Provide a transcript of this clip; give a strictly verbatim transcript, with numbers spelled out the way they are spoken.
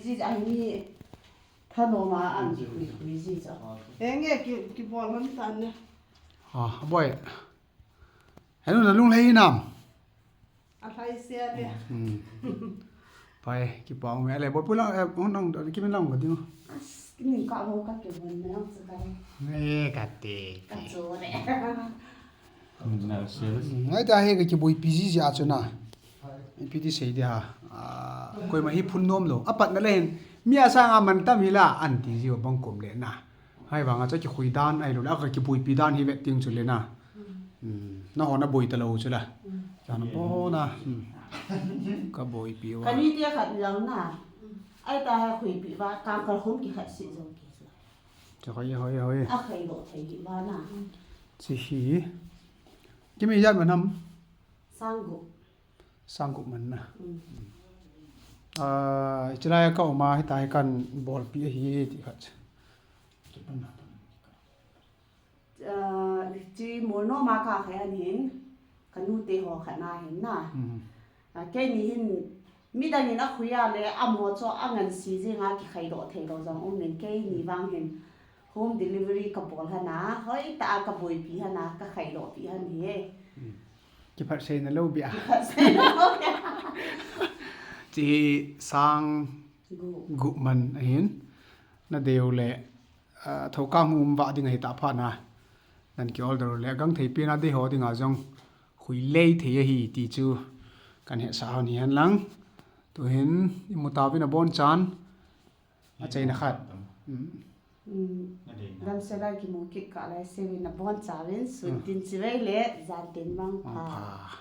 Ji ahi ni, thanoma an kikhui khui ji cha. Enge ki, kibol hon tan ne. Ah, boy. Hello, nalunglhai nam? Alhai se le. Hmm. Pai, kipah ume le. Boy, pulang, eh, hon nang, kimin lang ka ding. As, kinin ka ho ka kibol na lang sa ka. Eh, kati. Ka chore. Ngai ta he ka kiboipi jiji a chu na. Ipi ti sei di ha. Ah, koima hi phun nom lou. Apatna le hin. Mi asanga man tam hi la an ti ji bang kom le na. Hai vanga cha kikhui dan ahilou le. A ka kiboipi dan hi vet ting chu le na. Hmm. Na ho na boi ta lou chu la. Cha na po na. Hmm. Ka boipi va. Kani tia khat lang na. Ai ta ha khuipi va. Kang kal khum ki khat si jong ki chu. Cha hoi, hoi, hoi. A khai lo thei hi va na. Chi hi. Kimi jan man ham? Sang gup. Sang gup man na. Mm. Ah, chilai ka uma hi ta hi kan bolpi hi ti khat. Ah, chi mol no ma ka khai an hin. Ka nu te ho khat na hin na. Mm. Ah, keini hin midang in a khui a le a mo chu a ngan si jing a kikhai doh thei lo jong um in keini vang hin home delivery ka bol hana, hoi ta a ka boipi hana, ka khai doh pi han hi. Mm. Kiphat sei na lo bia. Kiphat sei na lo bia. Chi sang gup. Gup man ahin. Na deu le, ah, thokang um va ding ahi ta pha na. Nan ki order le gang thei pi na dei ho ding a jong. Khui lei thei ahi ti chu kan hesa hon hi hen lang. Tu hin i mu ta vin a bon chan. A chaina khat. Mm. Mm. Dam se lai ki mu kit ka lai se vin a bon cha vin sun tin chi vei le jan tin mang pha. Mang pha.